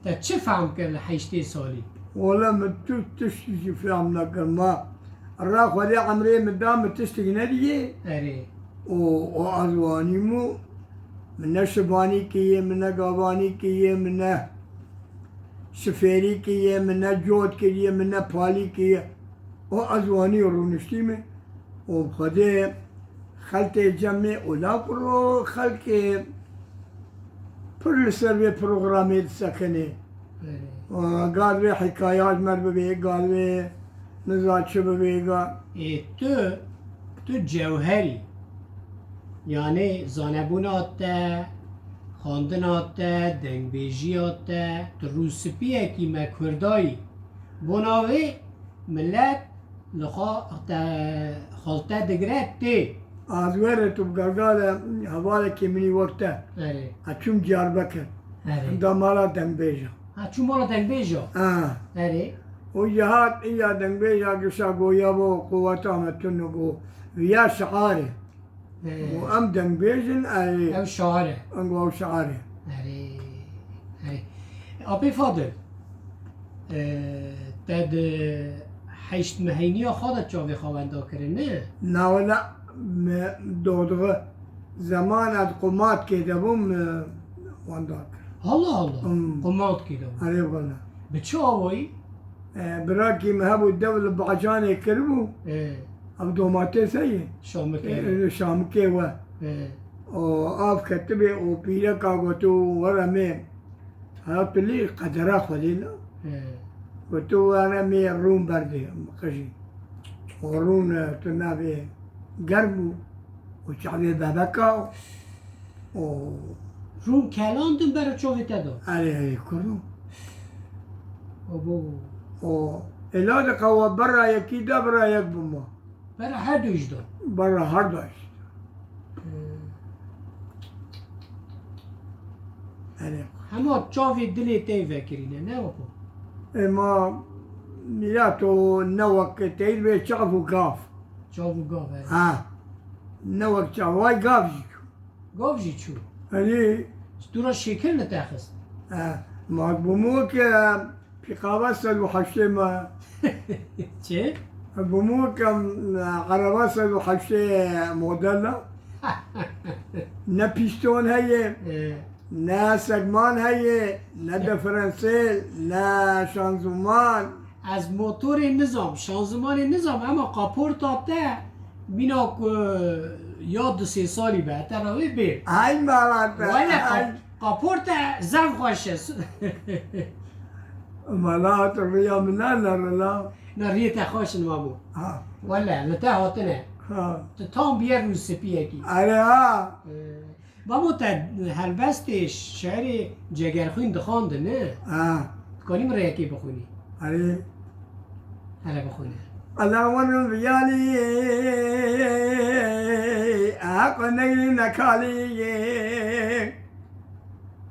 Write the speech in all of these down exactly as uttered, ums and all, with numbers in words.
Te çi fehm kir li heştê salî? Wele min tu tiştî jî fehm nekir. Ma ra Xwedê emrê min da, min tiştek nediyê. Erê. Û, û ez wanîm û min ne şivanî kiriye, min ne gavanî kiriye, min ne şifêrî kiriye, min ne cot kiriye, min ne palî kiriye. Û ez wanî rûniştî me. Û Xwedê xeltê cemê û la kuro xelkê pir li ser vê programê disekinê. Erê. Û gad vê hikaya ji me bibê, gad vê niza çi bibê, ga. Ê tu, tu cewherî. Yanî zanebûna te, xwendina te, dengbêjiya te, tu rûspiyekî me Kurdayî. Bona wê milet li xwe te, xwe li te digire tê. Ez were tu bi galgale hevalekî min î wek te. Erê, Ez çûm Diyarbekir. erê. Hemda mala dengbêja. Ha, çû mala dengbêja. Ha. Erê. Û jî hat, îya dengbêja gişa go ya bo quweta me tune go. Viya şiarê. He. Û em dengbêj in, erê. Ew şiar e. Em go ew şiarê. Erê. Erê. Apê Fadil, e, te di heşt mehîniya xwe de çavê xwe wenda kirin, ne? Na wela me dodixi zeman ez qumatkê de bûm, e, wenda kir. Allah Allah. Hmm. Qumatkê de bû. Erê wela. Bi çi awayî? E, birakî min hebû dev li Bacanê kiribû. E, Ev domatês heye. Şamik E, e. e, Şamikê we. E, O av ketibê û pîreka gotû were mê. Hela pilî qedera Xwedê la. e. Gotû were mê rûn berdê qijî. O rûn, e, tu navê germ bû. Û çavê bebeka. O Rûn kelandin ber çavê te da. Erê, erê, kurdo. Abo. O êla de qewa berra yekî de, berra yek bûma. Ber her du jî da. Berra her da işte. Erê. Hema çavê dilê te vekirîne, ne weko? Ema mîrato ne wek teyr bê çav û gav. Çav û gav, e. Ha. Ne wek çav, vay gav jî çû. Gav jî çû. Erê. Tu ra şêkir li te xist. Ha. Ma bûmo ke pîqava sed û heştê me. Çi? Bûmo ke ereba sed û heştê model e. Ne pîston heye, E, ne segman heye, ne diferansiyel, ne şanzûman. Ez motorê nizam, şanzimanê nizam, ema kaporta te mîna ku ya du sê salî be, te re wê bê. Hay mala te, Wele hay. kap-, kaporte zef xweş e. Mala tu riya min ne nerila. Na riyê te xweş in mamo. Ha, Wele, li te hatine. Ha. Tu tam biye rûspiyekî. Erê ha. Ee, Babo, te helbestê şerê Cegerxwîn dixwandin, ne? Ha. Dikanî min rê yekê bixwînî? Erê. Hele bixwîne. Ala wan viyalî, haq negrî nekalî.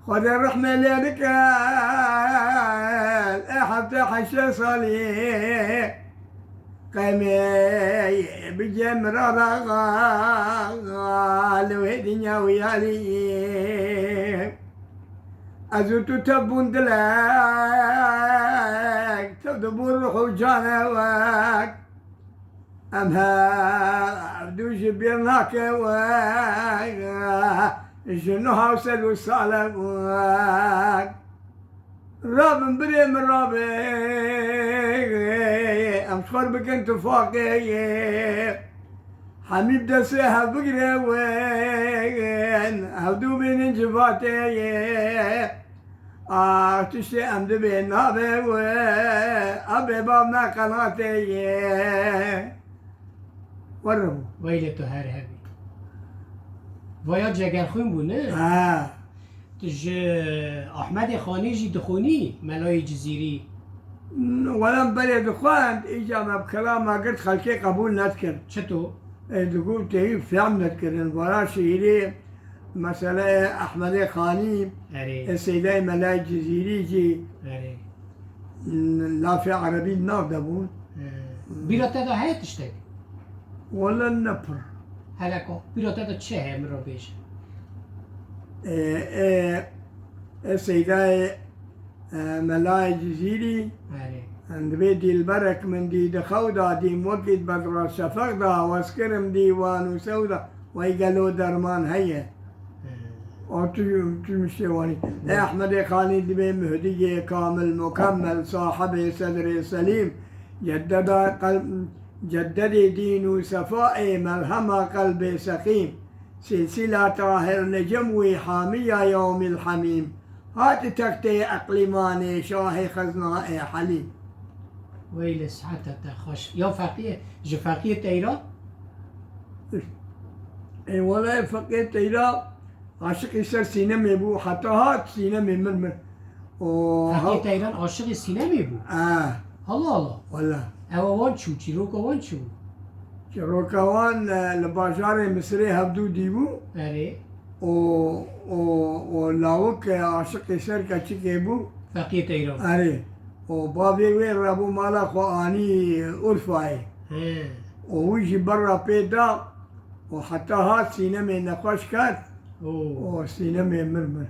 Xwedê rehmê lê bike, ê hefte heştê salî. Qemê bicê mirada li wê dinya wiyalî. Ez û tu tev bûn dilek, tev dibû ruh û canewek. Em hevdu ji bîr nakewek, ji nuha sed û salewek. Rabin birê min rabê, em ji xwe bikin tifaqê. Hemî bi destê hev bigire win, hevdu bînin civatê. Ah, tiştê em dibê nabê win, a bêbav me qenatê. Were bû. Weylê tu her hebî. Vaya Cegerxwîn bû, ne? Ha. Tu ji Ahmedê Xanî jî dixwînî, Melayê Cizîrî? Wela em berê dixwend, îca me bi kelama girt, xelkê qebûl nedikir. Çito? Ê, digot têyî fehm nedikirin. Vara şiîrê, meseleyê Ehmedê Xanî, Erê. ê, Seydayê Melayê Cizîrî jî, Erê. lafê erebî nav de bûn. Ee, Bîra te de heye tiştek? Wele ne pir. Hele ko, bîra te de çi heye, min re bêje? Ê, ê, ê, Seydayê e, Melayê Cizîrî, Erê. Em dibê dîlberek min dî di xew da, dîm wekî bedra şefeq da, hewes kirim dîwan û sewda, wey gelo derman heye? Erê. O tu, tu miştê wanî. Ê Ehmedê Xanî dibê muhdiyê kamil mukemmel, sahibê sedrê selîm, ceddeda qel-, ceddedê dîn û sefayê, melhema qelbê seqîm. Silsila Tahir Necem wî hamiya yewmîl hemîm. Hat textê eqlîmanê şahê xezna ê helîm. Wey li siheta te xweş. Ya Feqiyê, ji Feqiyê Teyran? Ê wele Feqiyê Teyran aşiqî ser sînemê bû, heta hat sînemê min min. O Feqiyê ha- Teyran aşiqî sînemê bû? Ah. Allah Allah. Wele. Ew wan çû, çîroka wan çi bû? Çîroka wan, e, li bajarê Misirê hevdû dîbû. Erê. O, o, o lawik, e, aşiqê ser keçikê bû. Feqiyê Teyran. Erê. O bavê wê re bû mala xwe anî Urfayê. He. O wî jî berra pê da. O heta hat sînemê nexweş kert. Oo. O sînemê mir mir.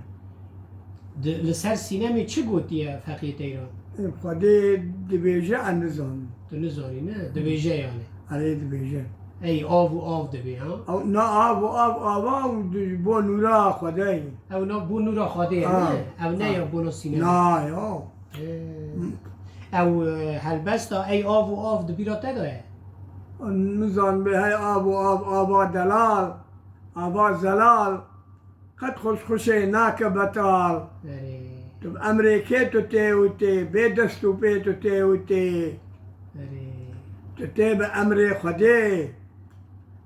Di, li ser sînemê çi gotiye Feqiyê Teyran? Ê, Xwedê dibêje, ez nizanim. Tu nizanî ne? Dibêje yani. Erê dibêje. Ey av û av dibê ha? Ew na av û av ava û di, bo nûra Xwedê ye. Ew na bo nûra Xwedê ye, ha, ne? Ew ne ya bona sînemê. Na ya. He. Ew, e, helbesta ey av û av di bîra te de ye? Nizan bê hey av û av, ava delal, ava zelal, qet xweş xweşê nake betal. Erê. Tu bi emrê kê tu tê û tê, bê dest û pê tu tê û tê. Erê. Tu tê bi emrê Xwedê.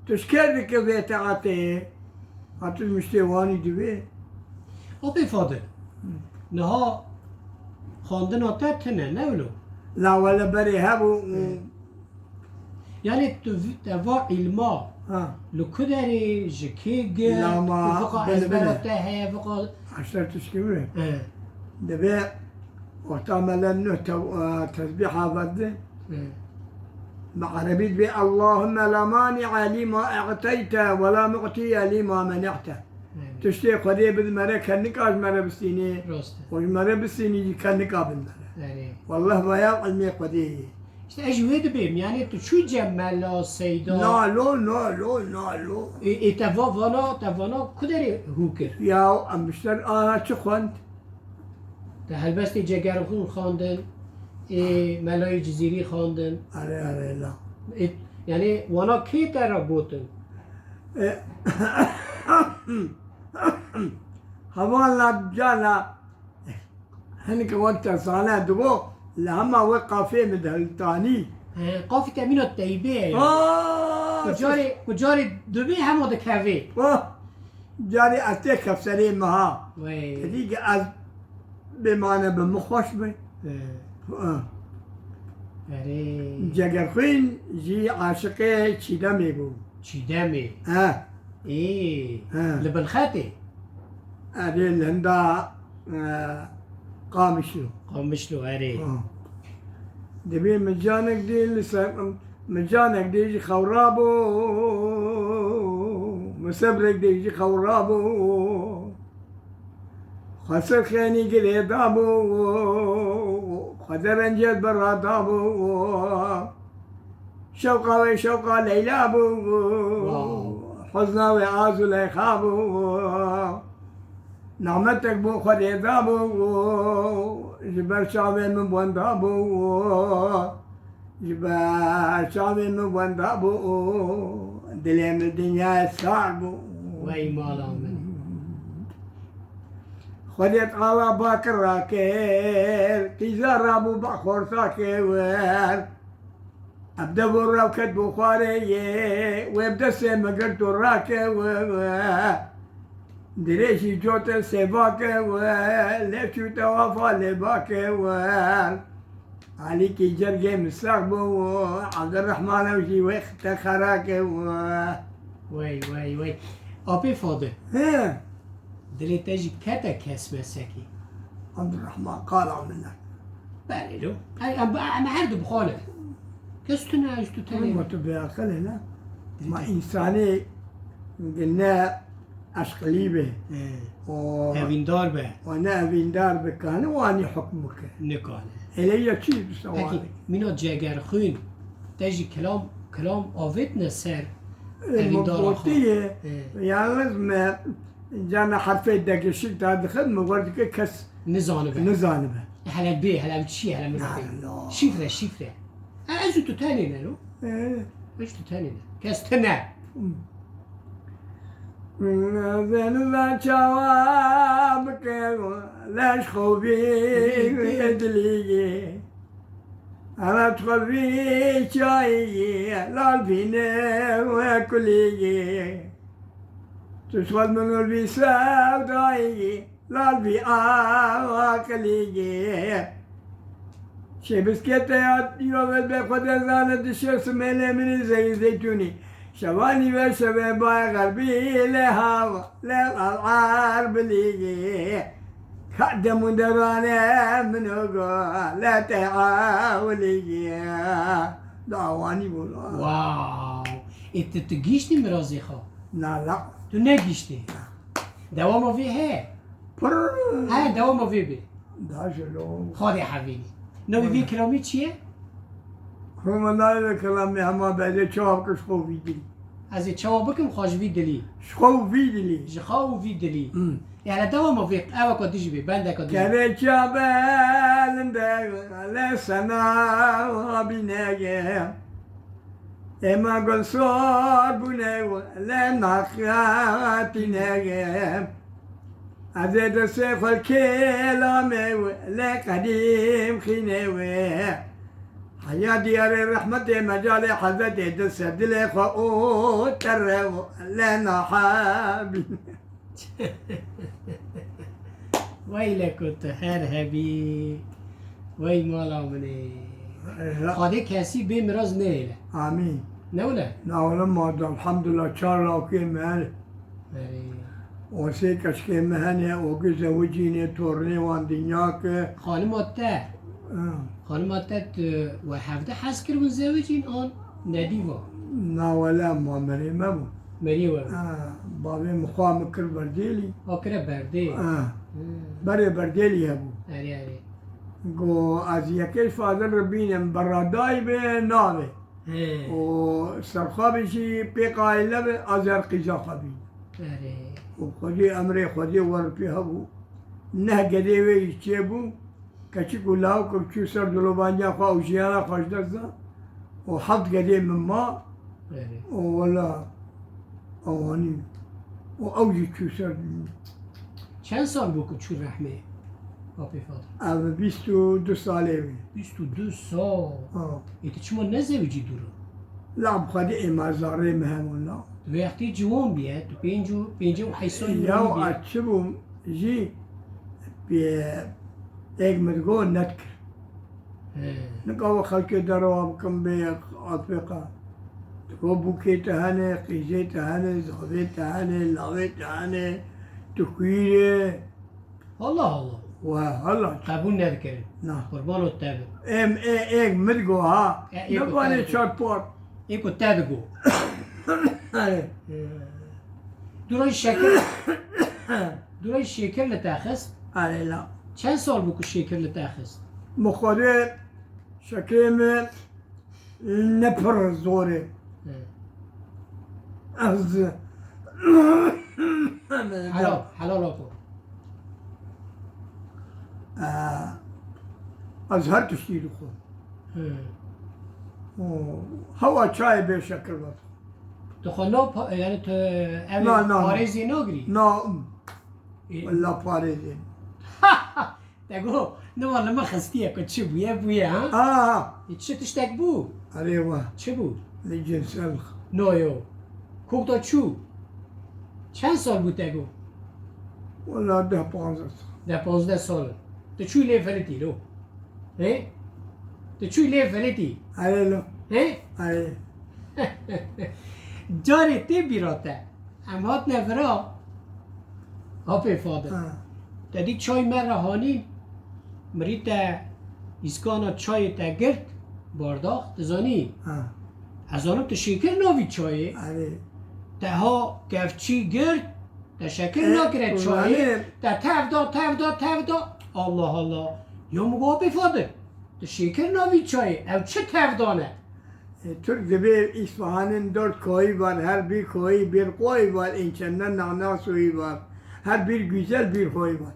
Tu ji kê dikevê teatê? Ha tu ji miştê wanî divê. Apê Fadil, niha xwendina te tune, ne wilo? La wele berê hebû. Hı. Yani tu vi-, te va îlma, ha, li ku derê, ji kê gir, lama, tu vika bele, ezbera bele te heye, vika. Aşter tişkî wê. Hı. Divê Wexta me le nuh tev-, e, tesbîha vedin, hı, bi erebî dibê, "Allahümme la mani'a lima e'teyte ve la mu'tiye lima mena'te." Evet. Tiştê Xwedê bid mere ke nika ji mere bistînê. Rast e. Û ji mere bistînî jî ke nika bid mere. Evet. Wallah vaya ilmê Xwedê ye. İşte ez ji wê dibêm, yani tu çû cem mela, seyda? Na lo, na lo, na lo. Ê, ê te va-, vana, te vana ku derê hû kir? Ya em bi ser ana çi xwend? Te helbestê Cegerxwîn xwendin, ê Melayê Cizîrî xwendin. Erê, erê, la. Ê, yani wana kê te re gotin? E, heval la cana, hinek wek te zane dibo, li hema wê qafê min de hiltanî. He, qafî te mîna teybê ye. Aa, ku carê, ku carê dibê hema dikevê. Wah! Carê ez tê kefserê meha. Wey. Kedî ki ez bêmane bi min xweş be. He. Ha. Erê. Cegerxwîn jî aşiqê Çîdemê bû. Çîdemê. He. Ê, he, li Bilxetê. Erê li hinda, e, Qamişlo. Qamişlo, erê. Ha. Dibê min canek dê li ser, min canek dê ji xew rabû, min sebrek dê ji xew rabû. Xwe ser xênî girê dabû, xwe derencet bera dabû. Şewqa wê şewqa Leyla bû. Wow. Huzna wê Azuleyxa bû. Nametek bo Xwedê dabû. Ji ber çavê min wenda bû. Ji ber çavê min wenda bû. Dilê min dinyayê sar bû. Wey mala min. Xwedê Teala bakir rakir. Qîza rabû ba xortakê wer. Ev dev û rew ket bo xwarê yê, wê bi destê min girt û rake we. Dirêjî cote sêvake we, lêv çû tewafa lêvake we. Alîkî cergê min sex bû, Evdirrehman ew jî wê xite xerake we. Wey, wey, wey. Apê Fadil. He. Dilê te jî kete kesmesekî. Abdurrahman qala min e. Belê lo. Ey, em, em her du bixwanin. Kes tune ez tu tenê. Ama tu bêaqil e ne? Ma însanê ne Eşqilî be. He. O Evîndar be. O ne evîndar be, kane wanî hukm bike. Nikane. Hele ya çi bi Peki, sewalek. Mîna Cegerxwîn, te jî kilam, kilam avêtine ser E, evîndara xwe. Gotiye, He. Yalnız me cana herfê degişik da dixin, me gor dike kes Nizanibe. Nizanibe. Hele bê, hele çi, hele min Ya bê. Allah. Şifre, şifre. E, ez û tu tenê ne lo? E. Ez tu tenê ne. Kes tine. Hmm. Zeniza çawa bike, leş xovî dilî. Ana tu xwe vî çayî, lal vî ne we kulî. Tu ji xwe min û vî sevdayî, lal vî aqilî. Şêbiskê te ya dîro ve be xwe de zane dişe simêlê min ê zeyî zeytûnî. Şevanî ve şevê bay xerbî lê hava lê qal erbilî. Ka demûn derane min û go lê te awilî. Da awanî bû la. Wow. Ê tu, tu gîştî mirazê xwe? Na la. Tu negîştî? Dewama vê heye? Pir. He, dewama vê bê. Da ji lo. Xwedê hevînî. Navê vê Wala. Kilamê çi ye? Kroma navê vê kilamê hema be, ez ê çawa bikim ji xwe vî dilî. Ez ê çawa bikim xwe ji vî dilî? Ji xwe vî dilî. Ji xwe û vî dilî. Hmm. Ê hele dewama vê, eweka dijî bê, bendeka dijî. Kereça belinde le sena bînege. Êma gulsor bûne û lê naxatîne ye. Ez ê destê xwe kêlame û lê qedîm xîne wê. Heya diyarê rehmetê mecalê hezretê dise dilê xwe û tere û lê nahabîne. Wey leko tu her hebî. Wey mala min ê. Ra- Xwedê kesî bê miraz neyêle. Amîn. Ne wile? Na wile ma da, elhamdulillah, çar lawkê me hene. Erê. O sê keçikê me hene, o ki zewicîne, tornê wan dinya ke. Xanima te. Ha. Xanima te tu we hevde hez kiribûn zewicîn an nedî va? Na wele ma merê me bû. Meriyê we bû. Ha, bavê min xwa min kir Berdêlî. Ha, kire Berdê. Ha. Hmm. Berê Berdêlî hebû. Erê, erê. Go ez yekê fazil re bînim, berra dayî bê, navê. He. Û serxabê jî pê qayîl nebe, ez her qîza xwe bînim. Erê. Û Xwedê emrê Xwedê wer pê hebû. Neh gedê wê jî çêbû. Keçik û lawik û çû ser dilovanciya xwe û jiyana xwe ji dest da. Û heft gedê min ma. Erê. Û wela ewanî. Û ew jî çû ser. Çend sal bû ku çû rehmê Apê Fadil? Ev bîst û du salê bî. Bîst û du sal. Ha. Ê, tu çima nezewicî dûr? La bi Xwedê ê me zarê me hemû na. Tu wextî ciwan bîye, tu pênc û, pêncî û heyş salî Ya bûyî bîye. Ez çi bûm jî pê êk min digot nedikir. He. Nika we xelkê derewa bikim bê Apê Ka. Digo bûkê te hene, qîzê te hene, zavê te hene, lawê te hene, tu xwîr e. Allah Allah. Wala. Qebûl nedikirin. Na. Qurbano te bim. Em ê êk min go ha. E, êk Ne go vanê te çar par. Êk go te digo. Erê. Durayî şekir. Durayî şekir li te xist. Erê la. Çend sal bû ku şekir li te xist? Mixwedê şekirê min Ne pir zor e. He. Ez Helal, helal Apo. Ee, ez her tiştî dixwim. He. Û hewa çayê bê şekir ve. Tu xwe na pa-, yani tu ev Na, na, na. parêzê nagirî? Na, Ê. Wela parêzê. Te got, niha li min xistiye ku çi bûye, bûye, ha? Aha. Ê, çi tiştek bû? Erê wa. Çi bû? Li cinsel. No yo. Kok da çû? Çend sal bû te got? Wela deh panzdeh sal. Deh panzdeh sal. Tu çû lê filitî lo? He? Tu çû lê filitî? Erê lo. He? Erê. Carê tê bîra te. Em hatine vira, Apê Fadil. Ha. Te dî çay me re hanîn, mirî te îskana çayê te girt, bardax, tu zanî? Ha. Ez zanim tu şêkir navî çayê. Erê. Te ha kevçî girt, Te şekir E, nakire çayê, Kur'anê te tev da, tev da, tev da. Allah Allah. Ya min got, apê Fadil, tu şekir navî çayê, ew çi tev dane? E, Türk dibê Îsfahan'ın dört köyü var, her bir köyü bir koy var, içinde nana suyu var. Her bir güzel bir koy var.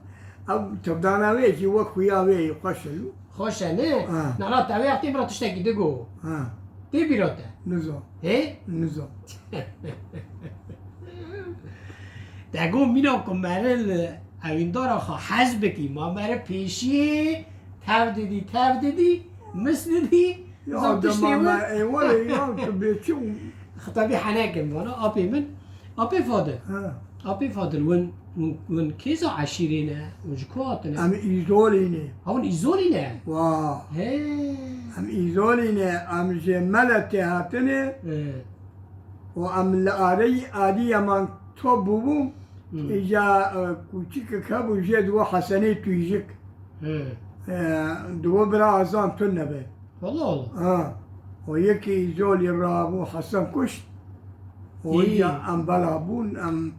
Ew tevdana wê jî wek xuya wê yî xweş e. Xweş e, ne? Ha. Nana te wê hevtê min re tiştekî digo. Ha. Tê bîra te? Nizo. Hê? Nizo. Te got mîna ku mere li ewîndara xwe hez bikî, ma mere pêşiyê tev didî, tev didî, mis didî, Ya zam tiştê dema win. Me, e, were ya tu bê çi? Xetabî henekim vana, apê min, apê Fadil. Ha. Apê Fadil, win, win, win kêza eşîrê ne, win ji ku hatine? Em Îzolî ne. Ha, win Îzolî ne? Wa. He. Em Îzolî ne, em ji Meletê hatine. He. Û em li areyî Adî Yeman top bûbû. Hmm. Îja, e, kûçikek hebû jê digo Hesenê Tûjik. He. E, digo bira Azan tune be. Allah Allah. Ha. O yekî Îzolî rabû Hesen kuşt. O Ê. Îja em bela bûn, em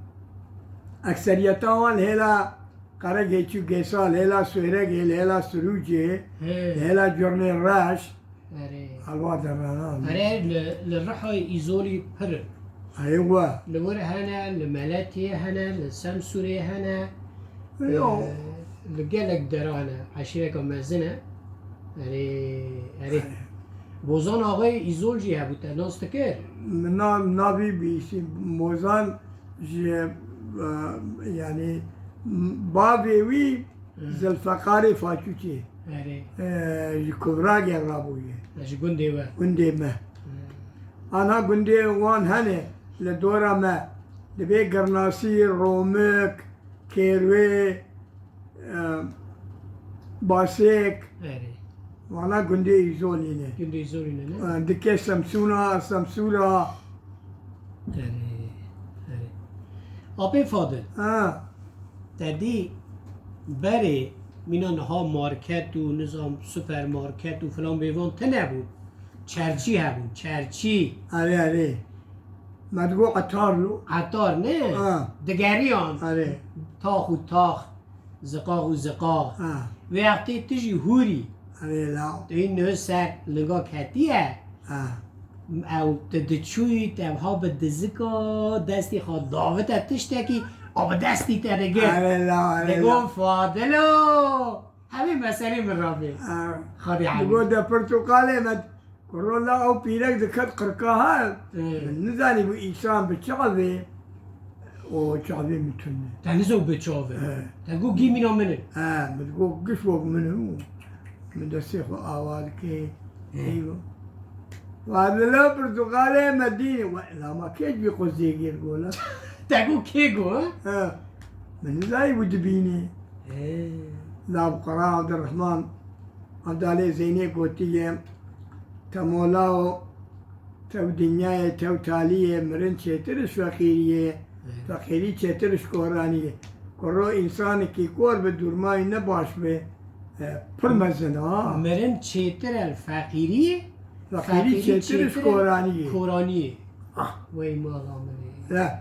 ekseriyeta wan hêla Qeregê çû Gêsal, hêla Suêregê, hêla Sirûcê, He. Hêla Curnê Reş. Erê. Helwa derana. Erê, li, li Rihayê Îzolî pir in. Eywa. Li wir hene, li Meletiyê hene, li Semsûrê hene. Yo. Ee, li gelek dera hene. Eşîreka mezin e. Erê, erê. Erê. Bozan Axayê Îzol jî hebû, te nas dikir? Min na-, navî bihîstî. Bozan ji, e, yanî, bavê wî Hı. Zilfeqarê Façûçê. Erê. E, ji Kuvragê rabûye. E, ji gundê we. Gundê me. Hı. Ana gundê wan hene li dora me. Dibê Girnasî, Romik, Kêrwê, e, Basêk. Erê. Vana gundê Îzolî ne. Gundê Îzolî ne, ne? E, dike Semsûna, Semsûra. Erê, erê. Apê Fadil. Ha. Te dî berê mîna niha market û nizam supermarket û filan bêvan tune bû. Çerçî hebû, çerçî. Erê, erê. Me digo etar lo. Etar ne? Ha. Digeriyan. Erê. Tax û tax, ziqax û ziqax. Ha. Vê hevtê tu jî hûrî. Erê la. Tu yî niha ser linga ketiye. Ha. Ew tu diçûyî, tu ev ha bi dizika destê xwe davite tiştekî, a bi destî te digir. Erê la, erê la. Digo Fadilo, hevê meselê min rabê. Ha. Xwedê Digo hemî. De pirtûqalê me, kuro la ew pîrek diket qirka ha. Hı. Min nizanî bû îsan bi çavê. O çavê min tune. Te nizo bi çavê. He. Te got gî mîna min e. He, min got giş wek min e. Min destê xwe awa dike. He. Eywa. Vadila pirtûqalê me dîne. We, lama kê dibî xwe zêgêr gola? Te got kê got, ha? He. Min nizayî bû dibînî. He. Nav Qura Abdurrahman Abdalê Zeynê gotiye, Temolao Tev dinyayê, tev taliyê, mirin çêtir ji feqîriyê, Evet. Feqîrî çêtir ji koraniyê. Kuro însanekî kor bi dûrmayî ne baş be, e, pir mezin ha. Mirin çêtir el feqîrî, Feqîrî feqîrî çêtir ji çêtir el koraniyê. Koraniyê. Ah. Wey mala min ê. Le.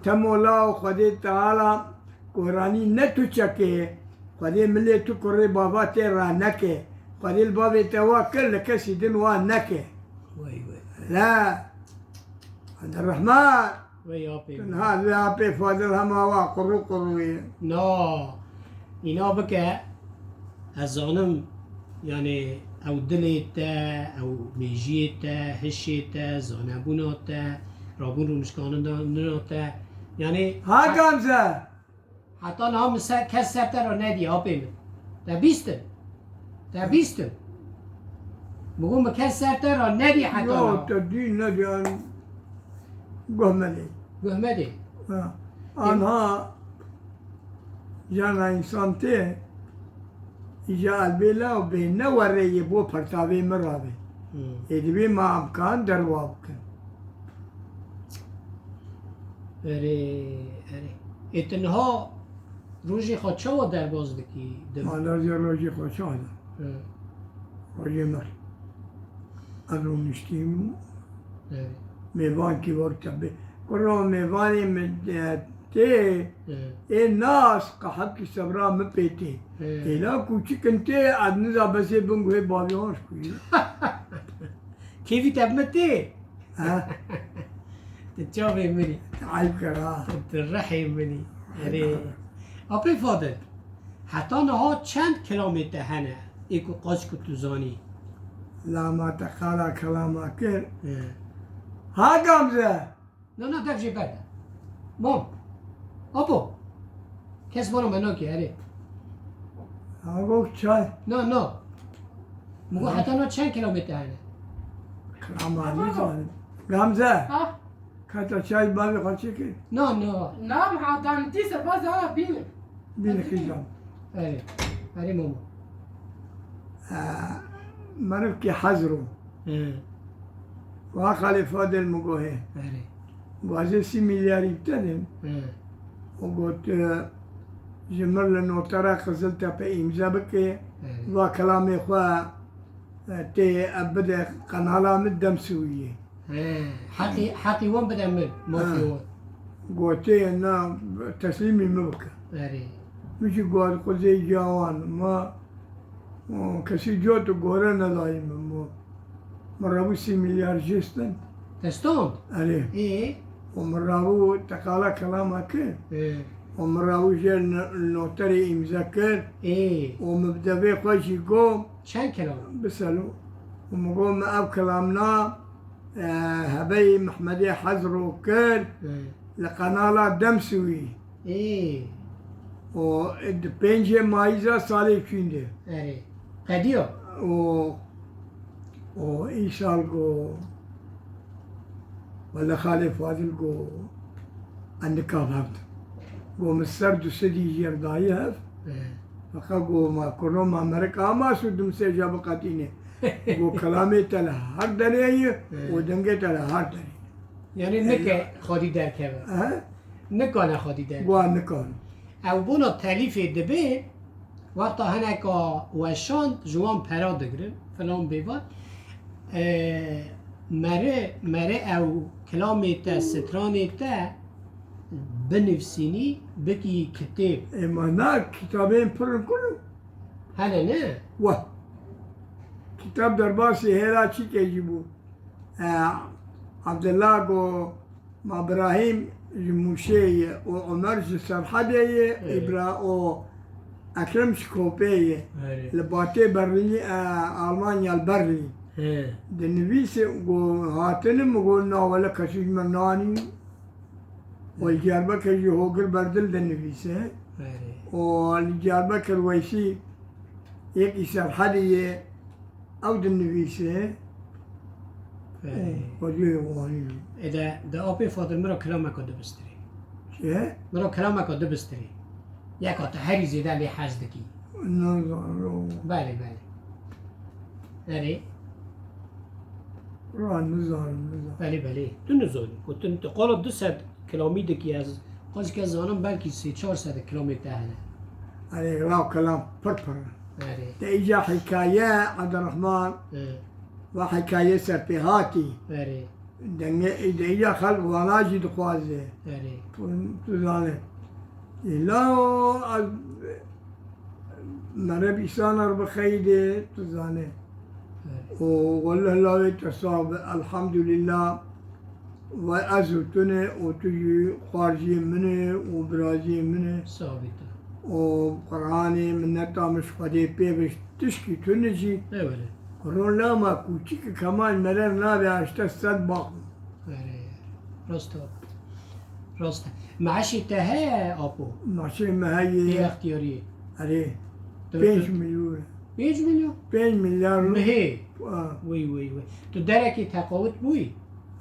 Temo la û Xwedê Teala Koranî ne tu çekê, Xwedê milê tu kurê bava tê ra neke. Xwedê li bavê te wa kir, li kesî din wa neke. Wey, wey. La. Hadi Rehman. Wey apê. Tun ha vê apê Fadil hema wa qurru qurru ye. Na. Îna bike. Ez zanim, yani ew dilê te, ew mêjiyê te, hişê te, zanebûna te, rabûn rûnişkanina te, yani Ha Gamze! Heta niha min ser, kes ser te re nediye, apê min. Te bîstin. Te bîstin. Min got, min kes ser te re nediye heta niha. Yo, te dî nediye, guh me dê. Guh me dê. Ha. Anha cana însan tê, îca elbê la û bê ne were yê bo pertavê min rabe. Hmm. Ê dibê ma emkan derwa bikin. Erê, erê. Ê, tu niha rojê xwe çawa derbas dikî? Di- Ma lazê rojê xwe çawa da? Hı. Rojê me. Ez rûniştîm. Erê. Mêvankî wek te bê. Kuro mêvanê min, e, Tê, Hı. ê nas, qehepkî sebra min pê tê. Hı. Êla kûçik in tê, ez niza besê bin guhê bavî wan ji ku yî. Kêfî te bi min tê? Ha? Tu çavê min î. Eyb kir ha. Tu rihê min î. Erê. Apê Fadil, heta niha çend kilamê te hene, ê ku qas ku tu zanî? Lama te qala kelama kir. Hı. Ha Gamze! Na, na, dev jê berde. Mam. Apo. Kes bana me nake, erê. Ha, gok çay. Na, na. Min got, Ha. heta na çend kilamê te hene? Kilama nizanim. Gamze. Ha? Kata çay bavê xwe çêkir. Na, na. Na, ha, dan tî serbaz ha, bînim. Bîne xîzan. Erê. Erê Momo. Ee, Merivkî Hezro. Hı. Wa Xalê Fadil min got hê. Erê. Gazê sî milyarî bitenin. Hı. Û got, e, ji min li notera Qiziltepe îmze bike. Erê. Va kelamê xwe, e, tê ev bide qenala min Demsûyê. He, heqî, heqî wan bide min, mafê Ha. wan. Gotê na, teslîmî min bike. Erê. Min jî got, xwezê ciya wan, ma, o, kesî cot û gore nedayî min, ma. Min rabû sî milyar jê stend. Te stond? Erê. Ê? Û min rabû teqala kelama kir. Ê. Û min rabû jê no-, noterê îmze kir. Ê. Û min bi devê xwe jî got, Çend kelam? Biselo. Û min got, min ev kelamna, e, hebeyî Mehmedê Hezro kir Hı. li qenala Demsûyî. Ê. Û di pêncê mayîza salê çûyîn de. Erê. Qediya? Û, û îsal got, wele Xalê Fadil got, ez nikav hev dim. Got, min ser du sedî jêr dayî hev. Ê. Feqet got, ma kurno ma merik ama sû dimsêja biqetîne. Got, kelamê te li her derê ye Ê. û dengê te li her derê ye. Yanî Ê, nike ya. xwedî derkeve. He? Nikane xwedî derkeve. Wa nikane. Ew bona telîfê dibe, wexta hineka weşand ji wan pera digirin, filan bêvan. E, mere, mere ew kilamê te, stranê te binivsînî, bikî kitêb. Ê, ma na kitabên pir in ku ne? Hene ne? Weh. Kitab derbasî hêla çîkê jî bû. E, Abdullah got, Ma Birahîm ji Mûşê ye û Omer ji Serhedê ye, Evet. Îbra û Ekrem ji Kopê ye. Evet. Li Batê Berlînî, e, Almanya li Berlîn. He. Dinivîse, got, hatine, min got, na wele kesî ji me nanî. Û li Diyarbekir jî Hogir Berdil dinivîse. Evet. Û li Diyarbekir Weysî yekî Serhedê ye. Ew dinivîse, Belê. Xwediyê wanî. Ê de, de apê Fadil min re kilameka dibistirê. Çi? Min re kilameka dibistirê. Yeka tu herî zêde lê hez dikî. Nizanim. Belê, belê. Erê. Ra nizanim, nizanim. Belê, belê. Tu nizanî. Ku tu, tu qala du sed kilamî dikî ez. Qas ke zanim belkî sê çar sed kilamê te hene. Erê, ra kelam pir pir. Erê. Te îca hikaye, Abdurrahman, Hı. va hikaye serpêhatî. Erê. Denge, de îca xelk vana jî dixwaze. Erê. Tu, tu zane. Îla ez mereb îsana re bixeyde, tu zane. Erê. Û wellah lawê te sax be, elhamdulillah. Ve ez û tu ne û tu jî xwarziyê min e û biraziyê min e. Sax bî tu. Û Qur'anê minneta min ji Xwedê pê be, tişkî tune jî. Ewele. Kurno lama kûçik Kemal Meler nabe heştê sed bax. Erê, rast e. Rast e. Meeşê te heye, apo? Meeşê me heye. Yê extiyariyê. Erê. Tu, pênc tu, milyon. Pênc milyon? Pênc milyar. Mihê. Ha. Wey, wey, wey. Tu derekê teqawit bûyî?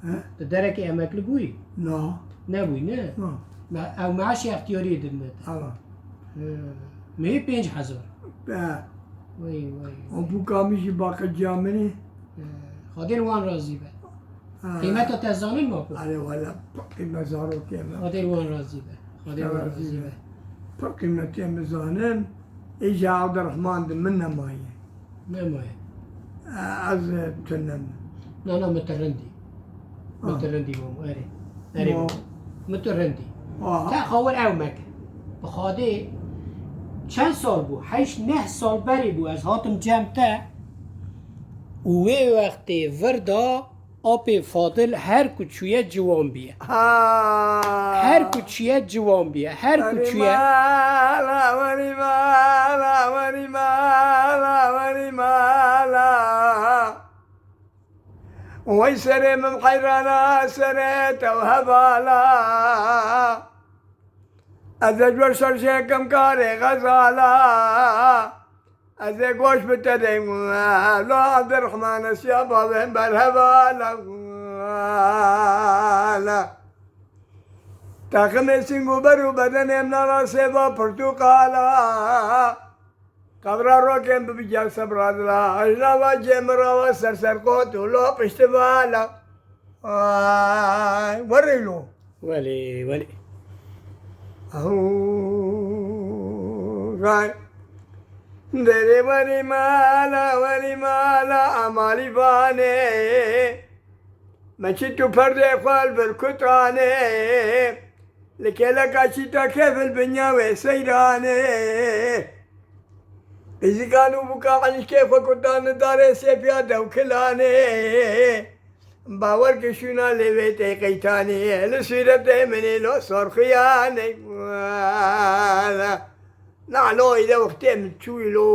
He? Tu derekê emekli bûyî? Na. Nebûyî, ne? Na. Me-, ew meaşê extiyariyê didine te? Ava. He. Mihê pênc hezar. Be. Wey, wey, wey. O bûka min jî baqeciya min e. He. Xwedê li wan razî be. Ha. Qîmeta te zanin ma ku? Erê wele, pir qîmet zarokê me. Xwedê li wan razî be. Xwedê li wan razî be. Pir qîmetê min zanin. Îja Abdurrahman di min nemaye. Nemaye. Ez tune me. Na, na, min tu rindî. Min tu rindî, Momo, erê. Erê, Momo. Min tu rindî. Te xawir ew meke. Bi Xwedê çend sal bû? Heşt neh sal berê bû ez hatim cem te û wê wextê vir da apê Fadil her ku çûye ciwan bûye. Ha. Her ku çûye ciwan bûye. Her ku çûye. Mala, werî mala, werî mala, werî mala. Wey serê min heyrana, serê te û hevala. Ez ê ji ber şerjê kim karê xezala. Ez ê goş bi te deyim, Evla Evdirehman, siya bavên berhevala. Taximê sîng û ber û bedenê min a sêva pirtûqala. Qevra rokên bi bicel sebra dila. Ji nava cê min rawa ser ser kot û lo piştivala. Ay, werê lo. Welê, welê. Ahu, gay. Derê werî mala, werî mala, emalî vanê. Me çît û perdê xwe li vir kutanê. Li kêleka çîta kevil binya wê seyranê. Qîzikan û bûka enişkê xwe kutan li darê sêpiya dewkilanê. Bawer ke şûna lê vê tê qeytanê. Li sûretê min ê lo sorxiyanê. Na lo îde wextê min çûyî lo.